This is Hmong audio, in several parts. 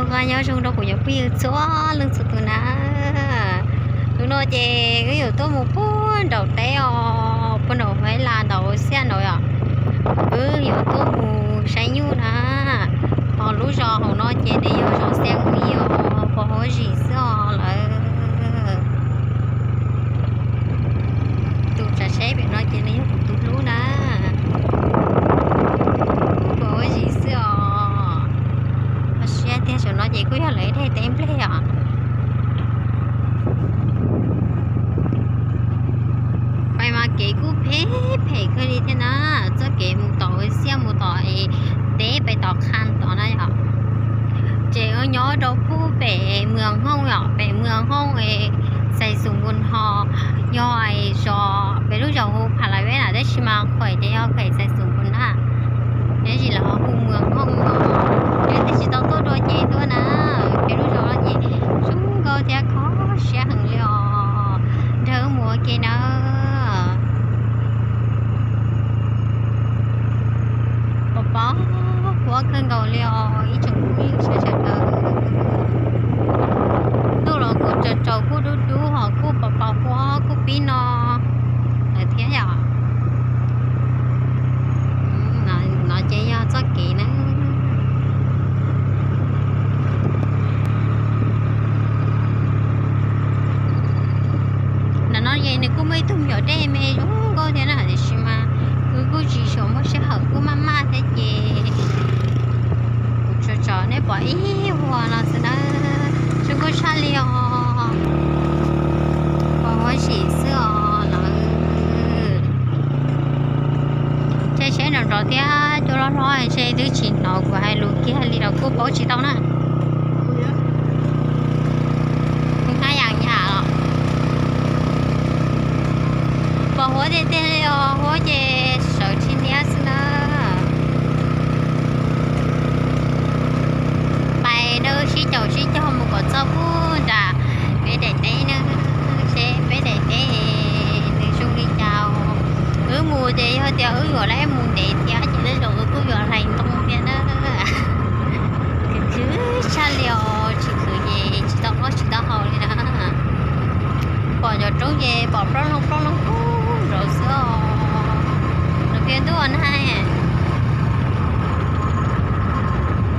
Nyob zoo rau kuv cov phooj ywg txhua leej txhua tus na. Hnub no ces wb yuav tuaj mus puag nraum teb os, puag nraum Huaib Las nraum Xiaj nraud os. Wb yuav tuaj mus saib nyuj na. Ho lub zos hauv no ces nws yog zos Xiav Mis os, pos huab zim xwb os lawv. Tus tsav tsheb pem no ces nws yog kuv tus hlub na. Pos huab zim xwb os. Ho siab tiag, saum no ces kuj yog lawv ib daim teb nplej os. Pais mas kev kuj phem phem kawg li thiab na. Txoj kev mus tom Xiaj mus tom es deb pais tom Qha tom na yom. Ces nyob rau puag pem Mws Hoob yom, pem Mws Hoob es Xais Xus Npus Hos, yog zos pem lub zos hu Pha La Veb na, tab sis mas khuam ces yog khuam Xais Xus Npus na. Tab sis lawv ho hu Mws Hoob no, yog tias tsis tau tuaj dua ces tuaj na. Pem lub zos no ces zoo nkauj thiab kho siab heev li os. Nrog wb mus ua ke na. Pos pos huab kawg nkaus li os ib tsoom phooj ywg sawv daws. Ntuj los kuj tsaus tsaus kuj dub dub ho kuj pos pos huab kuj pib no lawm thiab yom. No ces yog txoj kev na. Ntawm no ces nws kuj muaj ib tug me nyuam dej me zoo nkauj thiab na, tiam sis mas wb kuj tsis xyuas muaj sij hawm kuj maj maj thiab ces kuv tsuas tso nej pom ib vuag no xwb na. Zoo nkauj tshaj li os. Pos huab zim xwb os lawv. Ntshai seb nrov nrov thiab cua loj hlob ntshe twb tsis hnov kuv hais lus kiag li los kuj paub tsis tau na. Kuv hnab yam yam os. Pos huab tiag tiag li os, huab ces sawv tsis niab xwb na. Pais dawb sib caum sib caug mus kom txog puag nram peb daim teb na, seb peb daim teb nws zoo li cas. Wb mus ces yog tias wb yuav mus ntev thiab ces tej zaum wb kuj yuav hlais ntoo thiab na. Khwv khwv tshaj li os, tsis khwv ces tsis tau noj tsis tau haus li na. Pom cov roob ces pom plaub loog plaub loog kub nraud xwb os. Nws pheej ntuj ua nag,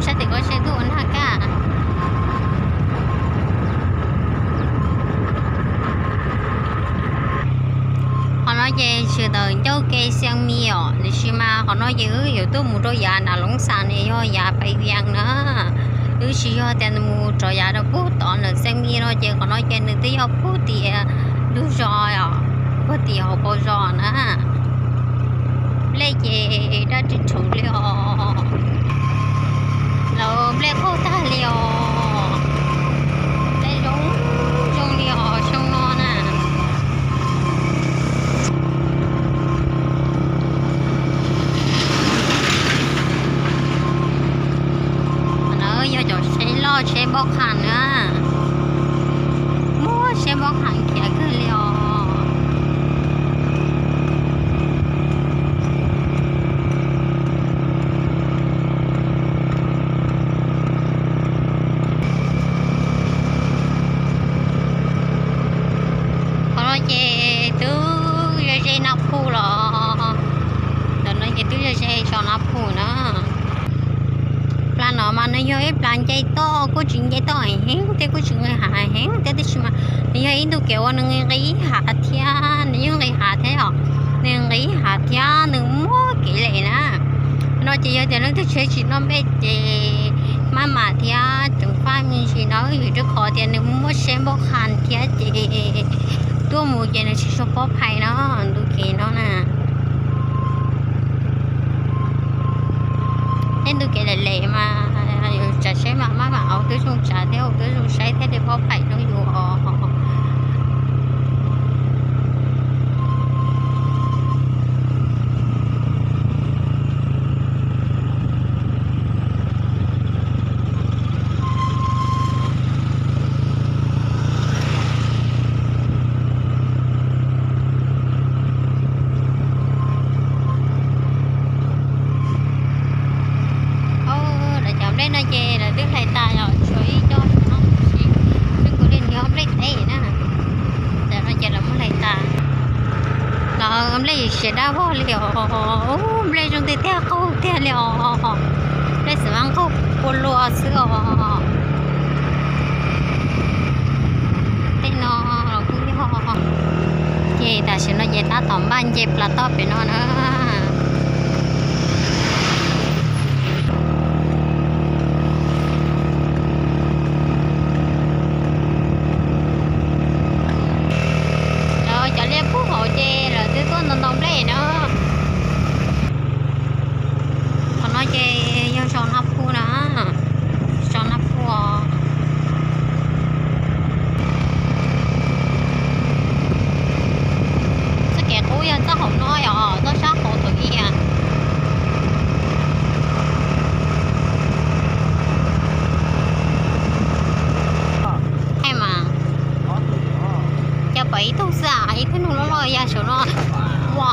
sab tim koj seb ntuj ua nag kaj. Qhov no ces tsis tawm ncauj kev Xiav Mis os, tiam sis mas qhov no ces wb yuav tuaj mus rau yav Nas Loov Xas ne, yog yav Pais Vias na. Wb tsis yog tias mus rau yav rau puag tod ntawm Xiav Mis no ces qhov no ces nws twb yog puag tim ntug zos os, puag tim hauv paus zos na. Nplej ces daj ris rhuv li os, los nplej qauj tag li os, nplej zoo zoo li os xyoo no na. No yog cov tsheb loj tsheb npoj qha na, muaj tsheb npoj qha khiav kawg li os. Qhov no ces twb ze ze Naj Phu los, ntawm no ces twb ze ze zos Naj Phu na. Plas no mas nws yog ib plas nce toj, kuj tsis nce toj heev thiab kuj tsis nqis hav heev thiab, tab sis mas nws yog ib ntu kev uas nws nqis hav thiab, nws yeej nqis hav thiab os, nws nqis hav thiab nws muaj kev lem na. No ces yog tias leej twg tsheb tsis noj nplej ces maj mam thiab ceev faj me ntsis no, vim rau qhov tias nws muaj tsheb npoj qha thiab ces tuaj mus ces nws tsis tshua pov phais no, ntu kev no na. Tej ntu kev lem lem mas yus tsav tsheb mas maj mam ua tib zoo tsav thiab ua tib zoo saib thiaj li pov phais rau yus os. Lawv cov Ub, nplej zoo tiag tiag, qaug tiag li os. Nplej xwm mas qaug pua lua xwb os. Tej no los kuj yog. Ces tam sim no ces tab tom npaj nce plas toj pem no na. Lawv cov liaj puag hauv ces lawv twb tuaj ntaus ntaus nplej na. Qhov no ces yog zos Naj Phu na, zos Naj Phu os. Txoj kev qub yog txoj hauv no os, txoj sab hauv tus ib. Mas cas pom ib tug xwb, ib tug neeg loj loj ya saum no. Ua,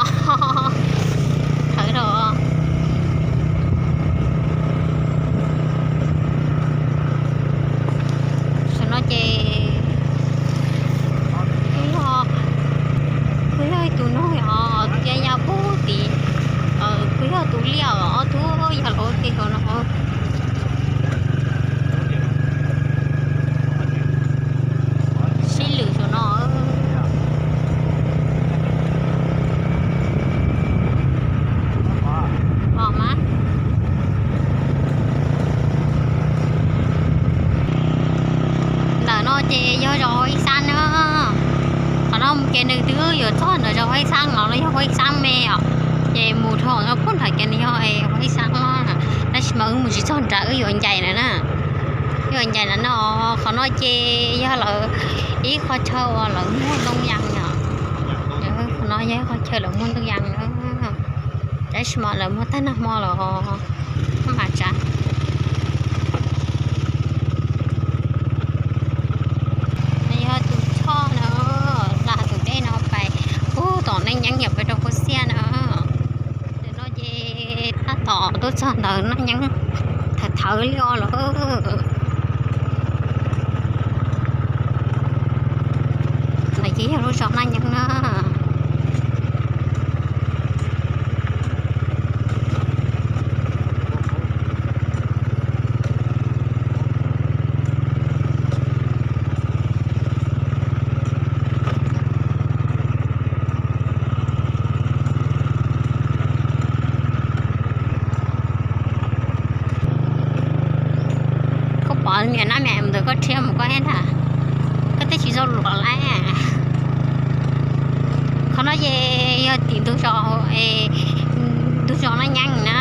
thawv rau. Saum no ces kuj yog, kuj yog ib tug neeg os, tus ya ya pub tid, kuj yog tus liaj os, ob tug ya los ua ke saum no. Sib lwm saum no. Pom mas. Ntawm no ces yog zos Huab Ib Xab na. Qhov no mus ces nws twb yuav txog ntawm zos Huab Ib Xab no, no yog Huab Ib Xab me os. Ces mus rau no pug nrad ces nws yog Huab Ib Xab no. Tab sis mas wb mus tsis txog nrad, wb yuav ncaim lawm na. Yuav ncaim lawm no. Qhov no ces yog lawv ib qho chaw uas lawv muag ntoo yas yom. Qhov no yog ib qho chaw lawv muag ntoo yas na. Tab sis mas lawv muag tag nag hmo lawm, maj mam tsav. Yog tus choj na, hla tus dej no pais puag tom Naj Nyeeb yom, pais rau Khuv Xiab na. Ntawm no ces tab tom tuaj txog ntawm Naj Nyeeb, thawv thawv li os lawm. Ntawm ces yog lub zos Naj Nyeeb na. Koj pom niam nab me ntawd koj rhiab mus koj thiab ntag, koj twb tsis txog luag lawm. Qhov no ces yog tim ntug zos, ntug zos Naj Nyeeb na.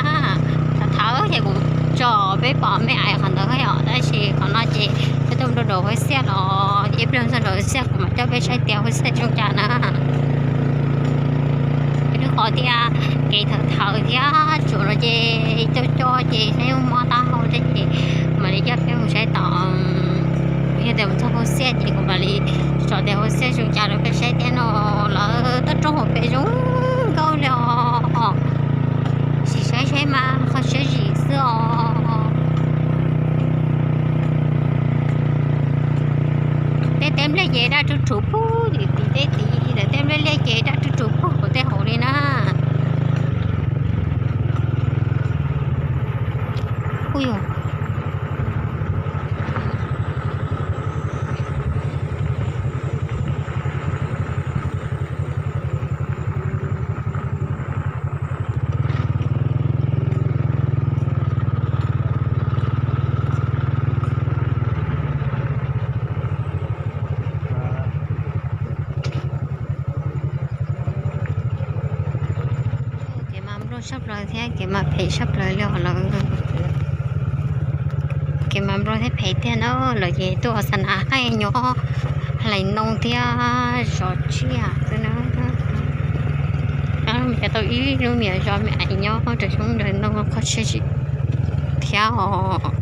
Thaum thawv ces kuv tso peb pom me ais qhov ntawd yom, tab sis qhov no ces peb tuaj nrau nraum Huab Xiab los, ib pliag txog nraum Huab Xiab kuv mam coj peb saib tias Huab Xiab zoo cas na. Peb lub qhov tias kev thawv thawv thiab tsuas no ces coj coj ces saib mob taub hau thiab ces mam li coj peb mus saib tom. Yog tias mus txog Huab Xiab ces kuv mam li tso tias Huab Xiab zoo cas rau peb saib thiab no. Lawv toj roob hauv pes zoo nkauj li os. Sim saib saib mas qhov siab zim xwb os. Tej teb nplej ces daj rhuv rhuv puag tim tej tid, lawv tej nplej liaj ces daj rhuv rhuv puag hauv tej hauv li na. Ub yog. Kev mas nplooj sab plaws thiab kev mas phem sab plaws li os lawm. Kev mas nplooj thiab phem tiag na, lawv ces tuaj xa nas haij nyob hlais ntoo thiab zov tsiaj xwb na. Cov tau ib lub niam zov me ais nyob rau xyoob ntawm ntoo qhov tsheb tsis thiab os.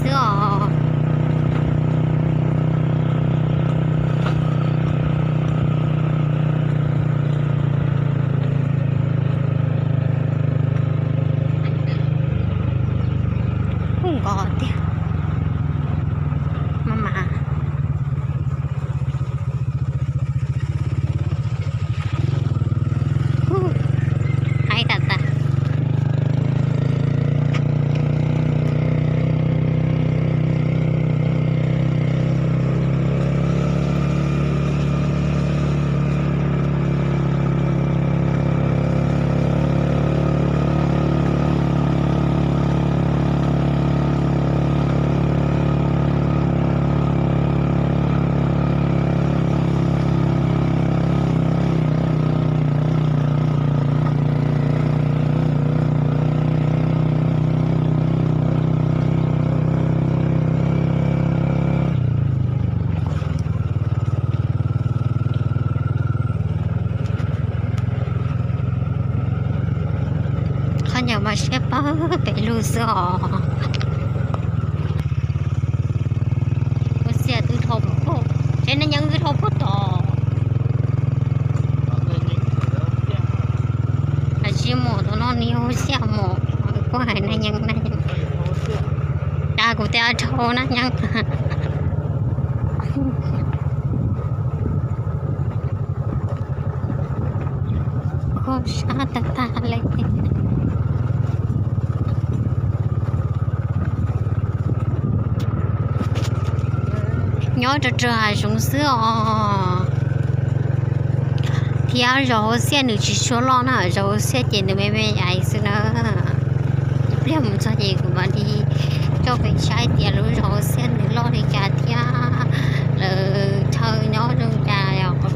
xwb os. Ub, nkos tiag. Mas mas. Ub, haib tas tas. Qhov nyuag mas siab pawg pem lug xwb os. Ua xiaj twb dhau pug, tsev neeg nyeeb twb dhau pug tom. Hais tsis mus tom no nws ua xiaj mus, kuv hais neeg nyeeb na, cas kuv tias dhau na nyeeb. Kho sab tag tag li. Nyob rau rau hav zoov xwb os. Thiab zos Huab Xiaj nws tsis tshua loj na, zos Huab Xiaj ces nws me me ais xwb na. Ib pliag mus txog ces kuv mam li coj peb saib tias lub zos Huab Xiaj nws loj li cas thiab lawv chaw nyob zoo cas.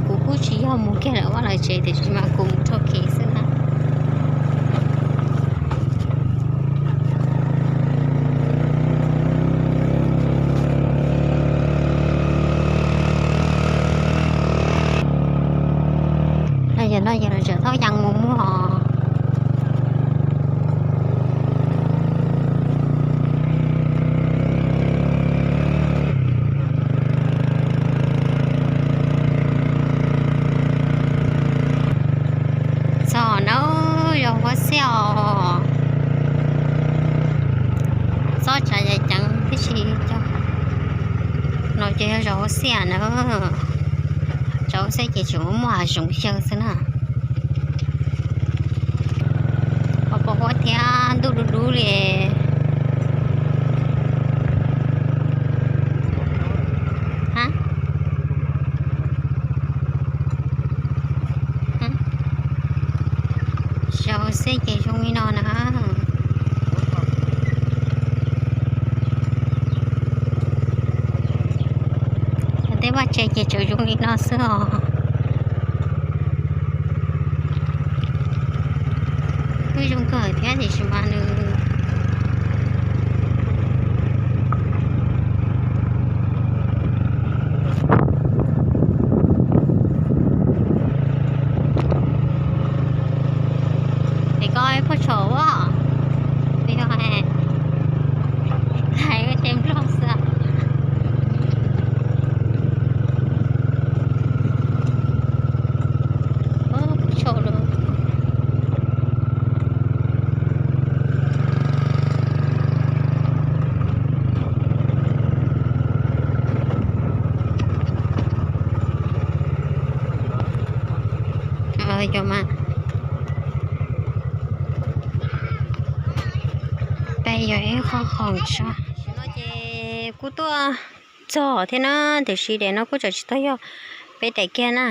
Kuv kuj tsis yog mus kiag lawv vaj lawv tsev tiam sis mas kuv mus rau kev xwb na. Yog no yog lawv tseem thauj yees mus muag. Txog na, zos Huab Xiaj os. Txhob tsav yam ceev tib si. No ces yog zos Huab Xiaj na. Zos Huab Xiaj ces tseem muaj hav zoov xyaw xwb na. Pos pos huab thiab ntuj dub dub li. Zos Huab Xiaj ces zoo li no na. Tej vaj tsev ces tseem zoo li no xwb os. Kuj zoo kawg thiab tiam sis mas nws es koj puag tsaum a, hais ua ces nplog xwb. Puag tsaum lawm. Yog mas, peb yog ib qho qhov tso. Tam sim no ces kuj tuaj txog thiab na, tiam sis daim no kuj tseem tsis tau yog peb daim kiag na.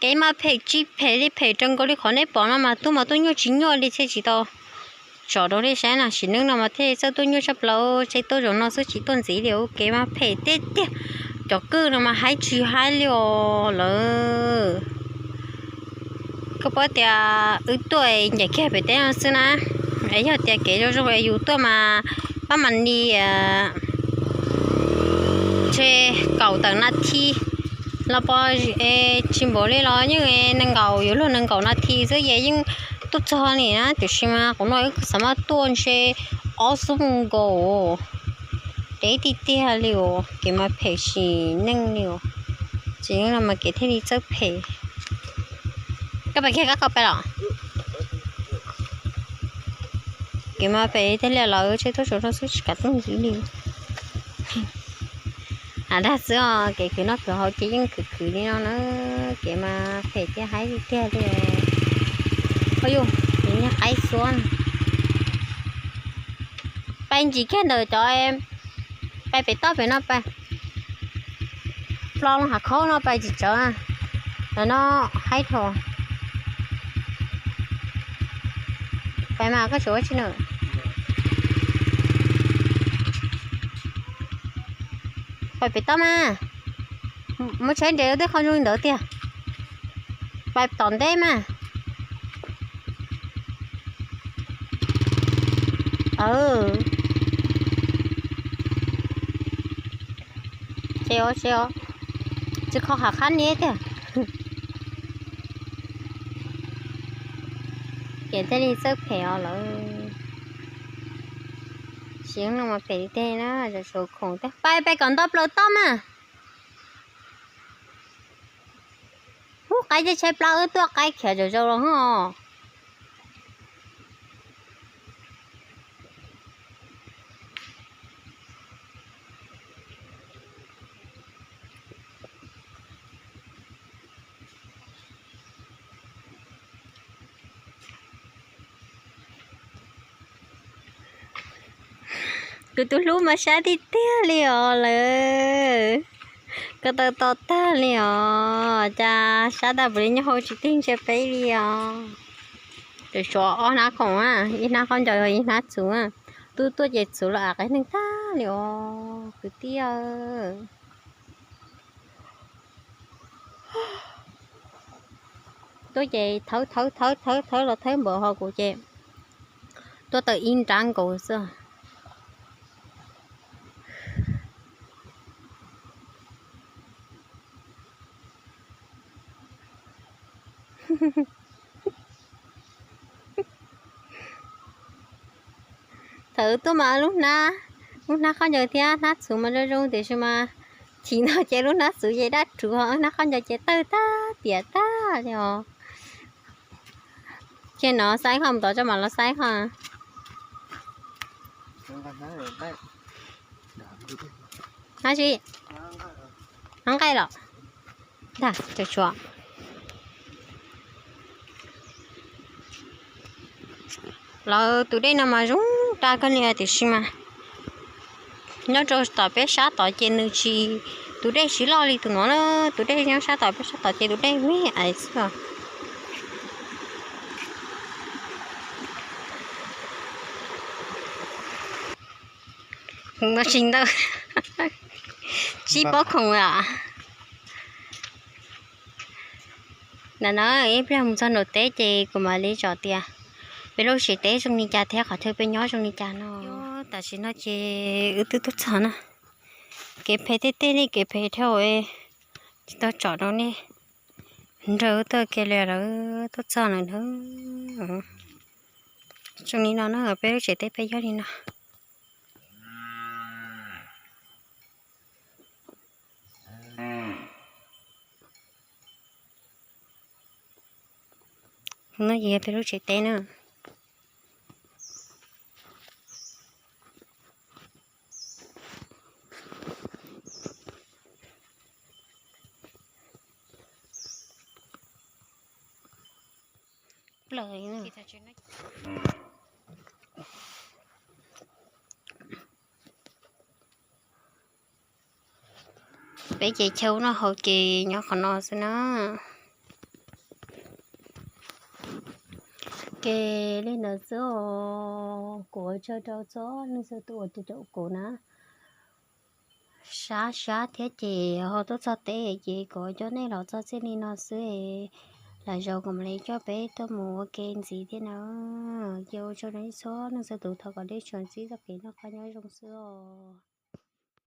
Kev mas phem tsis phem li, phem rau nkaus li qhov nej pom no mas tuaj mas tuaj nyuaj tsis nyuaj li thiaj tsis tau tsom rau nej saib na. Sim neej no mas thiaj txawj tuaj nyuaj tshaj plaws, tsev tuaj zaum no xwb tsis tuaj ntxiv li. Ua kev mas phem tiag tiag, cov kwj no mas haib tsis haib li os lawm. Koj paub tias wb tuaj ncaim kiag pem teb no xwb na, es yog tias kev zoo zoo es yus tuaj mas pab mam li ntshe kaum tawm nas thi los pos, tsis npaum li los yeej nees nkaum, yuav luag nees nkaum nas thi xwb es yeej tuaj txog li na. Tiam sis mas qhov no wb xav mas tuaj ntshe ob xuab moos nkaus. Dev tiag tiag li os, kev mas phem sim neej li os. Tsis yeej no mas kev thiaj li txawj phem. Koj pais kiag kab ko pais los. Kev mas phem tiag li, lawv tseg tuaj tsuav rau xwb tsis kam tuaj ntxiv li. Has dag xwb os, kev khwv noj khwv haus ces yeej khwv khwv li no na. Kev mas phem tiag haib tiag li. Ua yus, niag qaib xuab. Pais ntsis kiag ntawm cov, pais pem toj pem no pais. Plo loo hav khaub no pais tsis tsawv. Ntawm no haib dhau. Pais mas koj tsis ua tsi na. Pais pem toj mas. Muab tsheb nres lub tej qhov zoo li ntawd tiag. Pais tom ntej mas. Tsis kho hav qab niab tiag. Kev thiaj li txawj phem os lawm. Siv no mas phem li teg na, zaum saud khoom tiag. Pais pais kom nto plaws toj mas. Ub, qaib teb tsheb plab wb tuaj qaib khiav zom zaws los hos. Kuv tus hlub mas sab tiag tiag li os lawm. Koj tau to tag li os. Cas sab tag puav leej nyob hauv tsis tig ntsia peb li os. Tus suav ob hnab khoom, ib hnab khaub ncaws, ib hnab txhuv. Tub tuaj ces txhuv los av qev neeg tag li os kwv tij. Tuaj ces thawb thawb thawb thawb thawb los thawb npaum ho kuv ces tuaj tawm ib nrab nkaus xwb. Thaum tuaj mas lub hnab, lub hnab khaub ncaws thiab hnab txhuv mas zoo zoo tiam sis mas chim no ces lub hnab txhuv ces dab ruv ho hnab khaub ncaws ces tawg tag piam tag li os. Ces no saib qhov mus tod tso mam los saib qhov. Hnab tsi? Hnab nqaij los? Ntag, tsuas tsuas. Lawv tus dej no mas zoo daj kawg li tiam sis mas nyob rau tom peb sab tod ces nws tsis, tus dej tsis loj li tus no na, tus dej nyob sab tom peb sab tod ces tus dej me ais xwb os. Tsis ntawd, tsib pob khoom a. Ntawm no ib pliag mus txog nram teb ces kuv mam li tsom tias peb lub tsev teb zoo li cas thiab qhov chaw peb nyob zoo li cas no. Tam sim no ces wb twb tuaj txog na. Kev phem tej tej li kev phem dhau, tsis tau tsom rau nej nrog wb tuaj kiag li lawm, tuaj txog lawm na. Zoo li no na, peb lub tsev teb peb yog li no. No ces yog peb lub tsev teb na. Peb ces chaw ub no hauv ces nyob qhov no xwb na. Ces li ntawd xwb os, kuv ua tsaug rau txhua leej txhua tus uas caum kuv na. Sab sab thiab ces ho tuaj txog teb ces kuv coj nej los txog txij li no xwb. Lwm zaus kuv mam li coj peb tuaj mus ua ke ntxiv thiab na. Ces ua tsaug rau nej txhua leej txhua tus, thov kom nej tsuas ntsib txoj kev noj qab nyob zoo xwb os.